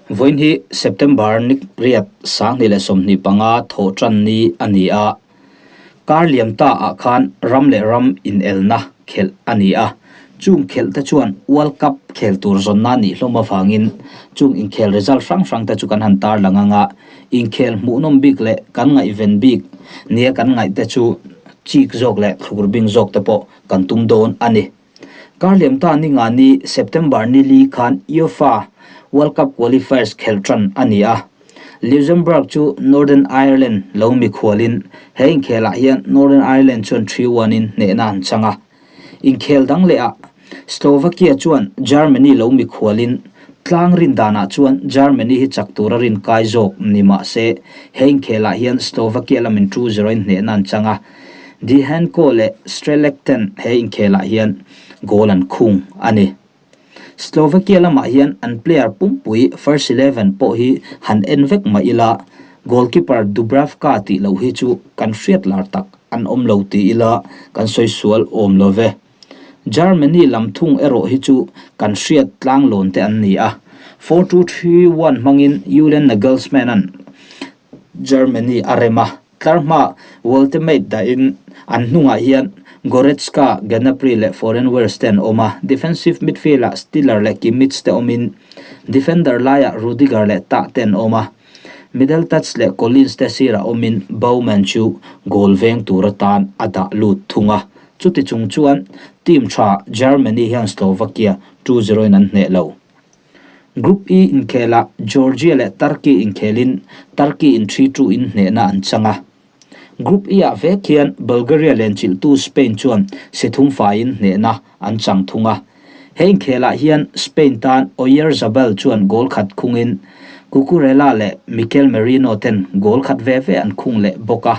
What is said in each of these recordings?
Vawiin hi September ni riat 2025 thawhtan ni a ni a, kar liam ta ah khan ram leh ram inelna khelh a ni a, chung khelh te chuan World Cup khel tur zawnna nih hlawm avangin chung inkhel result hrang hrang te chu kan han tarlang ang a, inkhel hmuhnawm bik leh kan ngaihven bik nia kan ngaih te chu chik zawk leh thlur bing zawk te pawh kan tum dawn a ni. Karliam ta ni nga ni September ni li khan UEFA World Cup qualifiers khelh tan a ni a. Luxembourg chu Northern Ireland lo mikhualin he inkhelah hian Northern Ireland chuan 3-1 in hnehna an chang a. Inkhel dang lehah Slovakia chuan Germany lo mikhualin tlang rin danah chuan Germany hi chak tura rin kai zawk ni mah se he inkhelah hian Slovakia lamin 2-0 in hnehna an chang a. Dihenko leh Strelec ten he inkhelah hian goal an khung a ni. Slovakia lamah hian an player pumpui first 11 pawh hi han en vek mah ila, goalkeeper Dubravka tih loh hi chu kan hriat lar tak an awm lo ti ila kan sawi sual awm lo ve. Germany lam thung erawh hi chu kan hriat tlanglawn te an ni a, 4-2-3-1 hmangin Julian Nagelsmann an Germany a rem a, tlarhma Woltemade dahin an hnungah hian Goretzka, Gnabry leh Florian Wirtz te an awm a, defensive midfield-ah Stiller leh Kimmich te awmin defender laiah Rudiger leh Tah te an awm a, middle touch leh Collins te sirah awmin Baumann chu goal veng tur atan a dah lut thung a, chuti chung chuan team tha Germany hian Slovakia 2-0 in an hneh lo. Group E inkhelah Georgia leh Turkey inkhelin Turkey in 3-2 in hnehna an chang a. Group E ah vek hian Bulgaria lenchilhtu Spain chuan si thum faiin hnehna an chang thung a. He inkhelah hian Spain tan Oyarzabal chuan goal khat khungin Cucurella leh Mikel Merino ten goal khat ve ve an khung leh bawk a.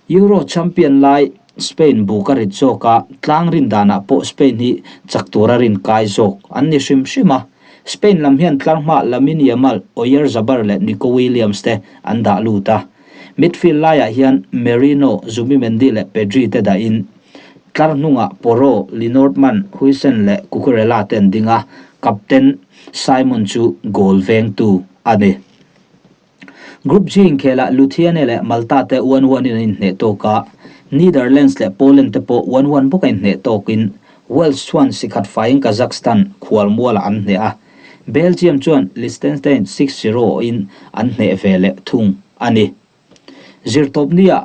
Euro champion lai Spain buk a rit zawk a, tlang rin danah pawh Spain hi chak tura rin kai zawk an ni hrim hrim a. Spain lam hian tlar hma Lamine Yamal, Oyarzabal leh Nico Williams te an dah lut a. Midfield laiah hian Merino, Zubimendi leh Pedri te dahin tlar hnungah Porro, Le Normand, Huijsen leh Cucurella te an ding a, captain Simon chu goal vengtu a ni. Group G inkhelah Lithuania leh Malta te 1-1 in an inhneh tawk a, Netherlands leh Poland te pawh 1-1 bawk a inhneh tawkin Wales chuan sikhat faiin Kazakhstan khualmualah an hneh a, Belgium chuan Liechtenstein 6-0 in an hneh ve leh thung a ni. Zirtawpnia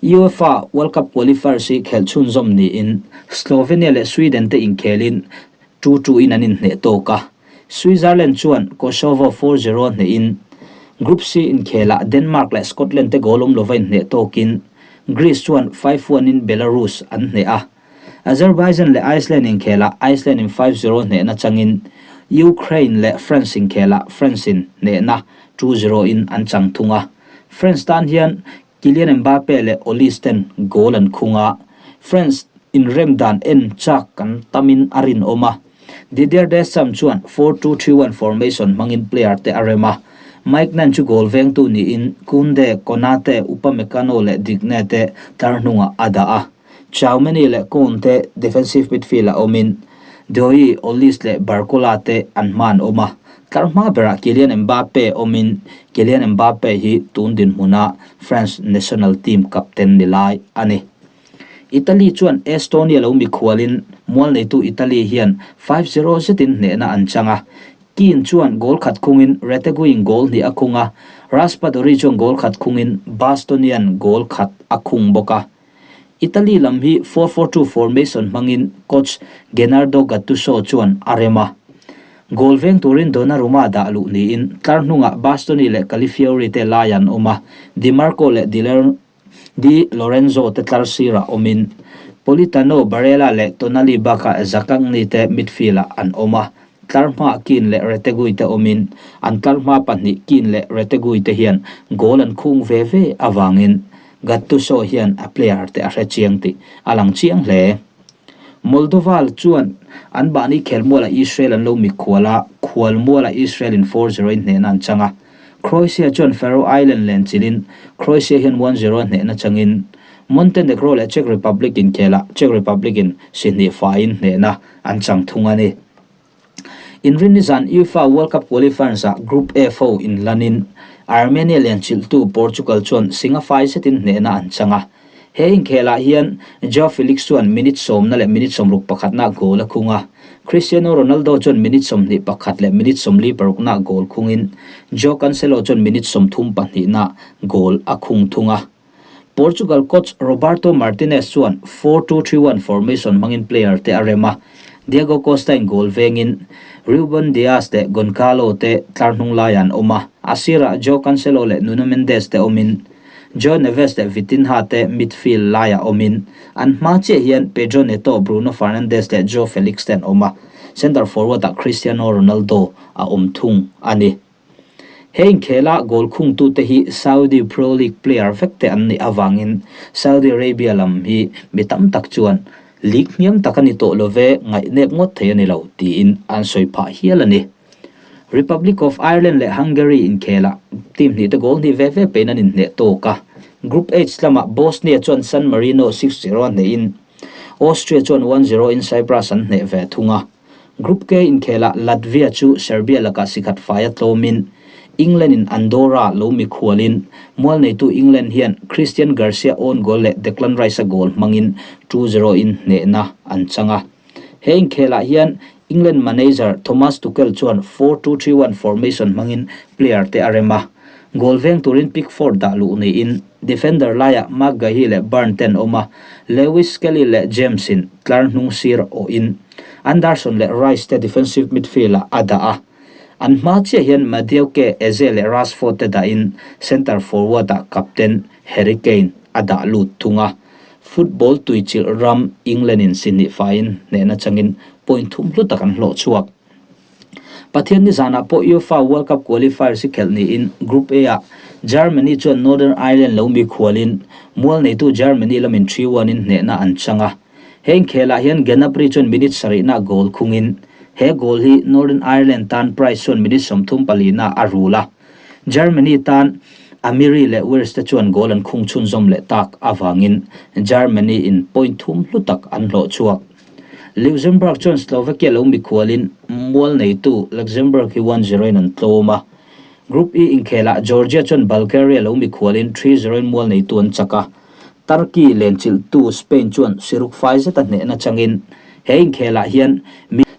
UEFA World Cup qualifiers hi khelh chhunzawm niin Slovenia leh Sweden te inkhelin 2-2 in an inhneh tawk a. Switzerland chuan Kosovo 4-0 hnehin Group C inkhelah Denmark leh Scotland te goal awm lova inhneh tawkin Greece chuan 5-1 in Belarus an hneh a. Azerbaijan leh Iceland inkhelah Iceland in 5-0 hnehna changin Ukraine leh France inkhelah France in hnehna 2-0 in an chang thung a. France tan hian Kylian Mbappe leh Olise ten goal an khung a, France inrem dan en chak kan tamin a rinawm a. Didier Deschamps chuan 4-2-3-1 formation hmangin player te a rem a, Mike Nan chu goal vengtu niin Kounde, Konate, Upamecano leh Digne te tlar hnungah a dah a. Tchouameni leh Koun te defensive midfield ah awmin Doue, Olise leh Barcola te an hma an awm a. Tlar hma berah Kylian Mbappe awmin Kylian Mbappe hi tun dinhmuna France national team captain ni lai a ni. Italy chuan Estonia lo mikhualin mual neitu Italy hian 5-0 zetin hnehna an chang a. Keane chuan goal khat khungin Retegui-in goal hnih a khung a, Raspadori chuan goal khat khungin Bastonian goal khat a khung bawk a. Italy lam hi 4-4-2 formation hmangin coach Gennardo Gattuso chuan a rem a. Goal veng turin Donnarumma dah luh niin tlar hnungah Bastoni leh Calafiori te lai an awm a, Dimarco leh Di Lorenzo te tlar sirah awmin Politano, Barella leh Tonali bakah Zaccagni te midfield-ah an awm a. Tlar hmaah Keane leh Retegui te awmin an tlar hma pahnih Keane leh Retegui te hian goal an khung ve ve avangin Gattuso hian a player te a hre chiang tih a lang chiang hle. Moldova chuan an mahni khelmualah Israel an lo mikhual a, khualmualah Israel in 4-0 in hnehna an chang a. Croatia chuan Faroe Island len chilin Croatia hian 1-0 a hnehna changin Montenegro leh Czech Republic inkhelah Czech Republic in si hnih faiin hnehna an chang thung a ni. Inrinni zan UEFA World Cup qualifiers-ah Group F ho inlanin Armenia lianchilhtu Portugal chuan singa fai zetin hnehna an chang a. He inkhelah hian Joao Felix chuan minute sawmna leh minute sawmruk pakhatna goal a khung a. Cristiano Ronaldo chuan minute 21 leh minute 46na goal khungin Joao Cancelo chuan minute 32na goal a khung thung a. Portugal coach Roberto Martinez chuan 4-2-3-1 formation hmangin player te a rem a, Diego Costa in goal vengin Ruben Dias leh Goncalo te tlar hnung laiah an awm a, a sirah Joao Cancelo leh Nuno Mendes te awmin Joao Neves leh Vitinha te midfield laiah awmin an hma chiah hian Pedro Neto, Bruno Fernandes leh Joao Felix te an awm a, centre forward ah Cristiano Ronaldo a awm thung a ni. He inkhela goal khungtute hi Saudi Pro League player vek te an nih avangin Saudi Arabia lam hi mi tam tak chuan league hniam tak a ni tawh lo ve, ngaihnep ngawt thei a ni lo tiin an sawi phah hial a ni. Republic of Ireland leh Hungary inkhelah team hnih te goal hnih ve ve pein an inhneh tawk a. Group H lamah Bosnia chuan San Marino 6-0 a hnehin Austria chuan 1-0 in Cyprus an hneh ve thung a. Group K inkhelah Latvia chu Serbia lakah sikhat faia tlawmin England in Andorra lo mikhualin mualneitu England hian Christian Garcia own goal leh Declan Rice-a goal hmangin 2-0 in hnehna an chang a. He inkhelah hian England manager Thomas Tuchel chuan 4-2-3-1 formation hmangin player te a rem a. Goal veng turin Pickford dah luh niin defender laiah Marc Guehi leh Burn te an awm a, Lewis Skelly leh James in tlar hnung sir awhin Anderson leh Rice te defensive midfield-ah a dah a. An hma chiah hian Madueke, Eze leh Rashford te dahin centre forward-ah captain Harry Kane a dah lut thung a. Football tuichilh ram England-in si hnih faiin hnehna changin point thum hlu tak an hlawh chhuak. Pathian nizanah pawh UEFA World Cup qualifiers hi khelh niin Group A-ah Germany chuan Northern Ireland lo mikhualin mual neitu Germany lamin 3-1 in hnehna an chang a. He inkhelah hian Gnabry chuan minute sarihna goal khungin he goal hi Northern Ireland tan Price chuan minute 34 a rul a. Germany tan Amiri leh Wirtz te chuan goal an khung chhunzawm leh tak avangin Germany in point thum hlu tak an hlawh chhuak. Luxembourg chuan Slovakia lo mikhualin mual neitu Luxembourg hi 1-0 in an tlawm a. Group E inkhelah Georgia chuan Bulgaria lo mikhualin 3-0 in mual neitu an chak a. Turkey lenchilhtu Spain chuan siruk fai zeta hnehna changin he inkhelah hian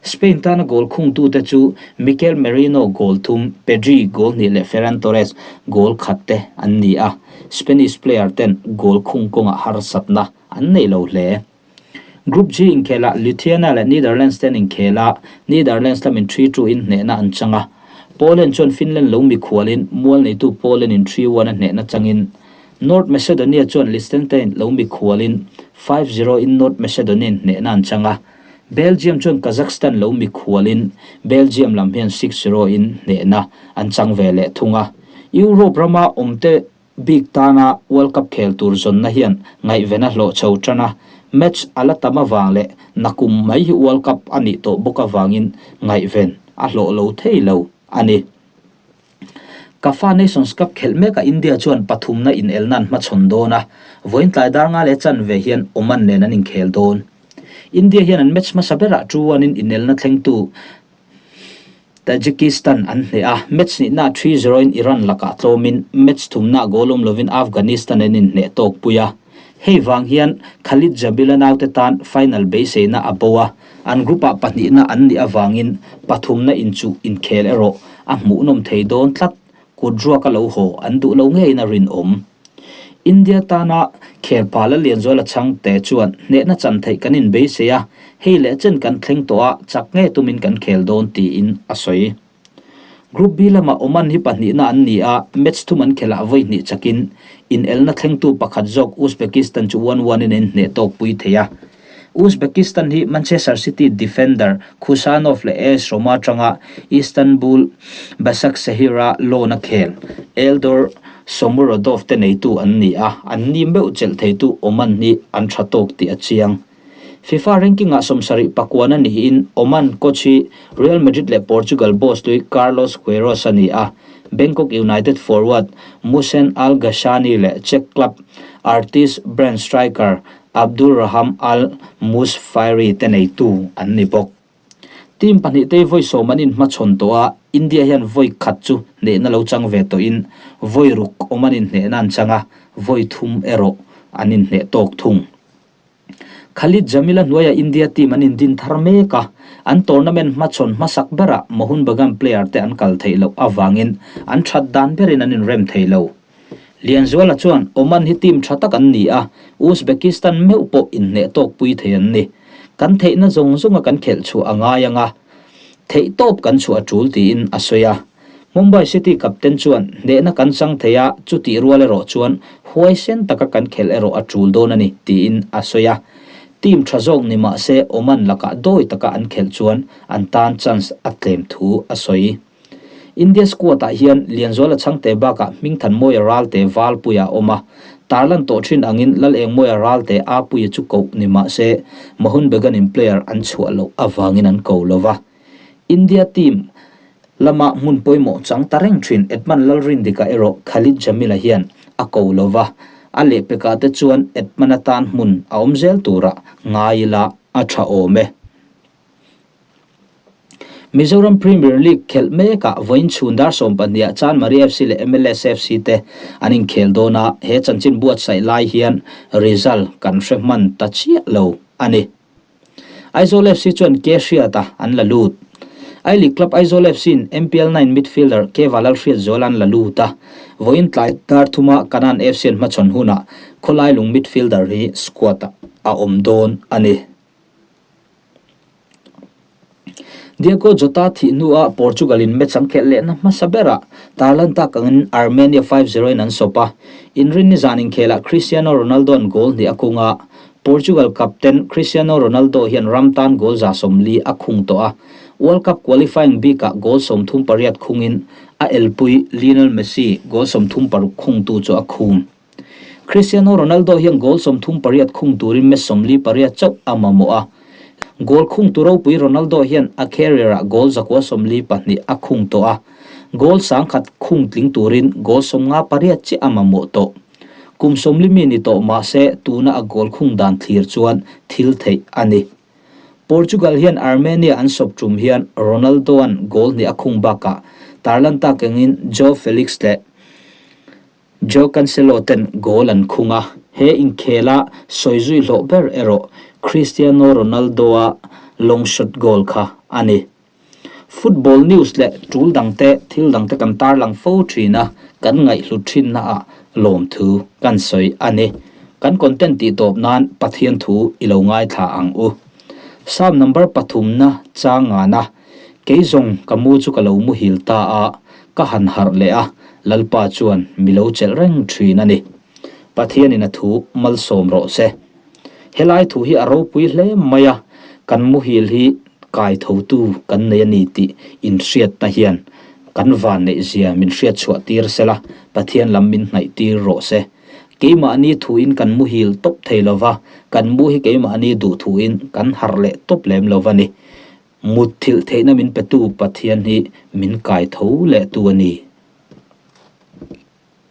Spain tana goal khungtute chu Mikel Merino goal thum, Pedri goal hnih leh Ferran Torres goal khat te an ni a, Spanish player ten goal khung kawngah harsatna an nei lo hle. Group G inkhelah Lithuania leh Netherlands te an inkhel a, Netherlands lamin 3-2 in hnehna an chang a. Poland chuan Finland lo mikhualin mual neitu Poland in 3-1 a hnehna changin North Macedonia chuan Liechtenstein lo mikhualin 5-0 in North Macedonia in hnehna an chang a. Belgium chuan Kazakhstan lo mikhualin Belgium lam hian 6-0 in hnehna an chang ve leh thung a. Europe rama awmte bik tana World Cup khel tur zawnna hian ngaihven a hlawh chho tan a, match a la tam avang leh nakum mai hi World Cup a nih tawh bawk avangin ngaihven a hlawh lo thei lo a ni. Kafa Nations Cup khelh mekah India chuan pathumna inelna an hmachhawn dawn a, vawiin tlai dar nga leh chanve hian Oman nen an inkhel dawn. India hian an match hmasa berah 2-1 in inelna thlengtu Tajikistan an hneh a, match hnihna 3-0 in Iran lakah tlawmin match thumna goal awm lovin Afghanistan an inhneh tawk pui a. Hei vang hian Khalid Jamil-a naute tan final beiseina a bo a, an group-ah pahnihna an nih avangin pathumna inchuh inkhel erawh a hmuhnawm thei dawn tlat, kut ruaka lo haw an duh lo ngeiin a rinawm. India tana khel pa la Lianzuala chhangte chuan hnehna chan theih kan inbeisei a, hei leh chen kan thleng tawh a, chak ngei tumin kan khel dawn tiin a sawi. Group B lamah Oman hi pahnihna an ni a, match thum an khelh ah vawi hnih chakin inelna thlengtu pakhat zawk Uzbekistan chu 1-1 in a inhneh tawk pui thei a. Uzbekistan hi Manchester City defender Khusanov leh AS Roma atanga Istanbul Basaksehir-a loan a khel Eldor Shomurodov te neitu an ni a, an ni meuh chelh theitu Oman hi an tha tawk tih a chiang. FIFA ranking-ah sawmsarih pakuan a nihin Oman coach hi Real Madrid leh Portugal boss tui Carlos Queiroz a ni a, Bangkok United forward Muhsen Al Ghassani leh Czech club Artis Brand striker Abdulraham Al Musfairi te neitu an ni bawk. Team pahnihte hi vawi sawm an inhmachhawn tawh a, India hian vawi khat chu hnehna lo chang ve tawhin vawi ruk awm an inhnehna an chang a, vawi thum erawh an inhneh tawk thung. Khalid Jamil-a hnuaiah India team an indin thar mek a, an tournament hmachhawn hmasak berah Mohun Bagan player te an kal theih loh avangin an that dan berin an inrem thei lo. Lianzuala chuan Oman hi team tha tak an ni a, Uzbekistan meuh pawh inhneh tawk pui thei an ni. Kan theihna zawng zawnga kan khelh chhuah a ngai ang a, theihtawp kan chhuah a tul tiin a sawi a. Mumbai City captain chuan hnehna kan chang thei a, chutih rual erawh chuan huaisen taka kan khelh erawh a tul dawn a ni, tiin a sawi a. Team tha zawk ni mah se Oman lakah dawi taka an khelh chuan an tan chance a tlem thu a sawi. India squad-ah hian Lianzuala Chhangte bakah Hmingthanmawia Ralte Valpuia a awm a, tarlan tawh thin angin Lalengmawia Ralte Apuia chu koh ni mah se Mohun Bagan-in player an chhuah loh avangin an ko lo va. India team lama hmun pawimawh chang ta reng thin Edmund Lalrindika erawh Khalid Jamil-a hian a ko lo va, a lehpekah te chuan Edmund atan hmun a awm zel turah ngai ila a tha awm e. Mizoram Premier League khelh mekah vawiin chhun dar sawmpahniah Chanmari FC leh MLS FC te an inkhel dawn a, he chanchin buatsaih lai hian result kan hre hman ta chiah lo a ni. Aizawl FC chuan K Hriata an la lut. I-League club Aizawl FC-in MPL 9 midfielder K Valalhriatzuala an la lut a, vawiin tlai dar thuma Kanan FC an hmachhawn hunah Khawlailung midfielder hi squad-ah a awm dawn a ni. Diogo Jota thih hnuah Portugal-in match an khelh lehna hmasa berah tarlan tak angin Armenia 5-0 in an sawp a. Inrinni zan inkhelah Cristiano Ronaldo-a'n goal hnih a kung a, Portugal captain Cristiano Ronaldo hian ram tan goal 140 a khung tawh a, World Cup qualifying bikah goal 38 khungin a elpui Lionel Messi goal 36 khungtu chu a khum. Cristiano Ronaldo hian goal 38 khung turin match 48 chauh a mamawh a, goal khungtu ropui Ronaldo hian a career-ah goal 142 a khung tawh a, goal 1000 khung tling turin goal 58 chiah a mamawh tawh. Kum sawmli mi ni tawh mah se tuna a goal khung dan thlir chuan thil theih a ni. Portugal hian Armenia an sawp tum hian Ronaldo-a'n goal hnih a khung bakah tarlan tak engin Joao Felix leh Joao Cancelo ten goal an khung a. He inkhela sawi zui hlawh ber erawh Cristiano Ronaldo-a long shot goal kha a ni. Football news leh tul dangte thil dangte kan tarlang fo thin a, kan ngaihhlut thinna ah lawmthu kan sawi a ni. Kan content tih tawp nan Pathian thu i lo ngaithla ang u. Psalm number pathumna chang ngana, Kei zawng ka mu chu ka lo muhil ta a, ka han harh leh a, Lalpa chuan mi lo chelh reng thin a ni. Pathianin a thu malsawm rawh se. Helai thu hi a ropui hle mai a, kan muhil hi kaithotu kan nei a ni tih inhriatna hian kan vanneihzia min hriatchhuah tir sela, Pathian lam min hnaih tir rawh se. Keimahni thuin kan muhil tawp thei lova, kan mu hi keimahni duh thuin kan harh leh tawp lem lova ni. Mutthilh theihna min petu Pathian hi min kaitho lehtu a ni.